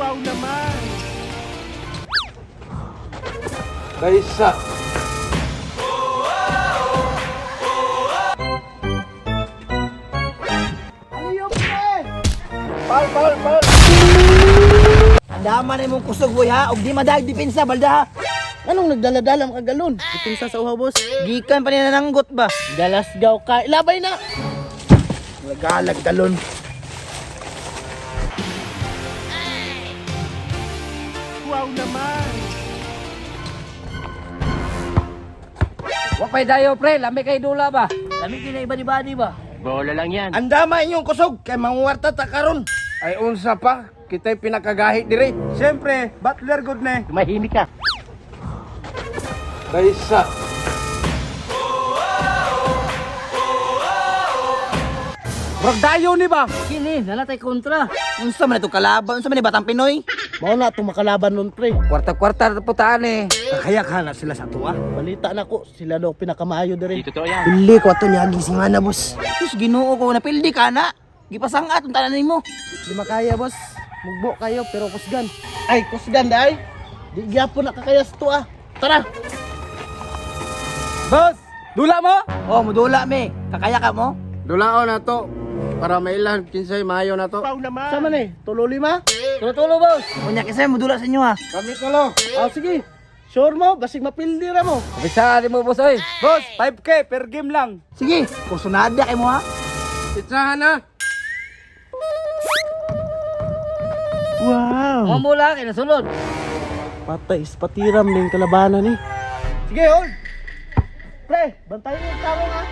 Wow naman! Kaysa. Ano yung pre? Pal, pal, pal! Andama na imong kusog boy ha, og di madag depensa balda ha. Anong nagdala-dala ka galon? Depensa sa uhaw, boss. Gikan pa nila nanggot ba? Galasgaw ka. Ilabay na! Nagalag galon. Wow naman! Wa pay dayo pre, lami kay dula ba? Lami kay na iba di ba di ba? Bola lang yan. Andama inyong kusog kay manguwarta ta karon. Ay unsa pa, kita'y pinakagahi dire. Siyempre, butler good na. Tumahimik ka. Kaysa. Murag dayo ni ba? Kini, nalatay kontra. Unsa man ito kalaban? Unsa man ni Batang Pinoy? Mao na itong makalaban nun, pre. Kwarta-kwarta na putaan eh. Kakayak na sila sa tuwa. Balita na ko, sila daw pinakamaayo dire. Di totoo yan. Pili ko ato niya gisingan na boss. Sus Ginoo ko napildi ka na. Gipasangat ang tanan nimo. Di makaya, boss. Mugbo kayo, pero kusgan. Ay, kusgan day. Di gyapon na kakayas to ah. Tara! Boss, dula mo? Oh, mudula me. Kakaya ka mo? Dulao na to para mailan kinsay maayo na to. Wow naman! Sama ni, tulo lima? Tulo-tulo boss. Unya kasi mudula sa inyo ha. Kami tulo. Ah, sige. Sure mo, basig mapildi ra mo. Umpisa mo boss oy. Boss, 5K per game lang. Sige, kursunada kay mo ha. Itsahan na. Wow! Mo mula kay nasulod. Patay, ispatiram na yung kalabanan eh. Sige, hold! Pre, bantayan yung tarong ah.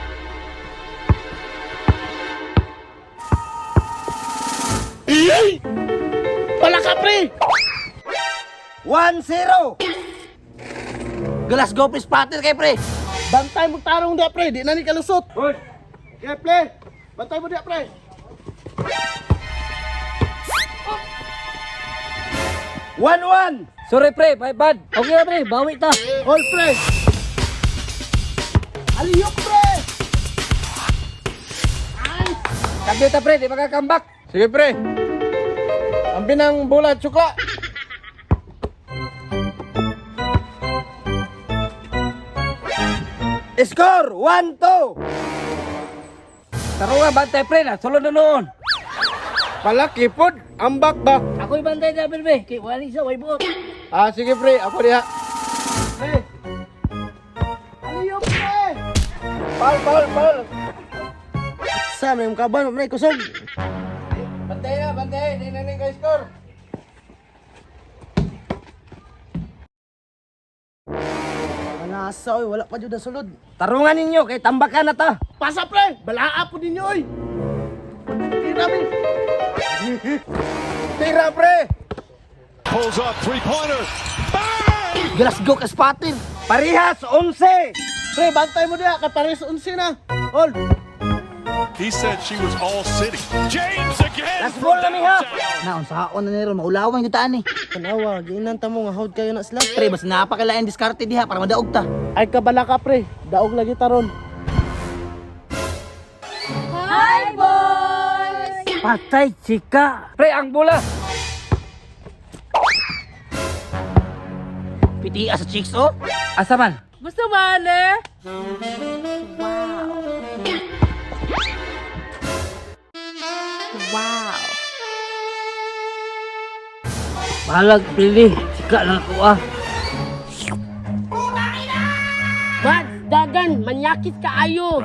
Pala ka, pre! 1-0. Glasgow please partner kay pre. Bantay mo tarong dia, pre. Di na ni kalusot. Hold. Okay, pre. Bantay mo dia, pre. 1-1. Sorry pre, my bad. Okay na pre, bawi ta. Hold, pre. Aliyok, pre! Kambi ta pre, di makakambak. Sige pre. Ang binang bola at sukla. Score 1-2. Tarunga bantay pre, nasulod na noon. Palaki pod, ambak ba? Ako'y bantay na pre, kay wala isa way buot. Ah, sige pre, ako diha. Pre. Aliyok, pre! Pal, pal, pal. Sana yung kaban, pre, kusog. Bantay na, bantay. Di na ning score. Manasa, oy, wala pa jud na sulod. Tarungan ninyo kay tambakan na ta. Pasa, pre! Balaa po ninyo, oy! Tira, mi! Tira pre. Pulls up three-pointer. Bang! Glasgow ka spotter. Parihas 11. Pre, bantay mo diha, kapares 11 na. Hold! He said she was all city. James again. Last ball na mi ha. Na unsaon na nero maulawan gyud taan eh. Tanawa, giinan ta mo nga hawd kayo na sila. Pre, basta napakailain diskarte diha para madaog ta. Ay kabala ka pre, daog lagi taron. Patay chika. Pre, ang bola. Pitia sa chicks oh. Asa man? Gusto mo, ane? Wow. Balag pili, chika lang ako ah. Buds, dagan, manyakit ka ayo.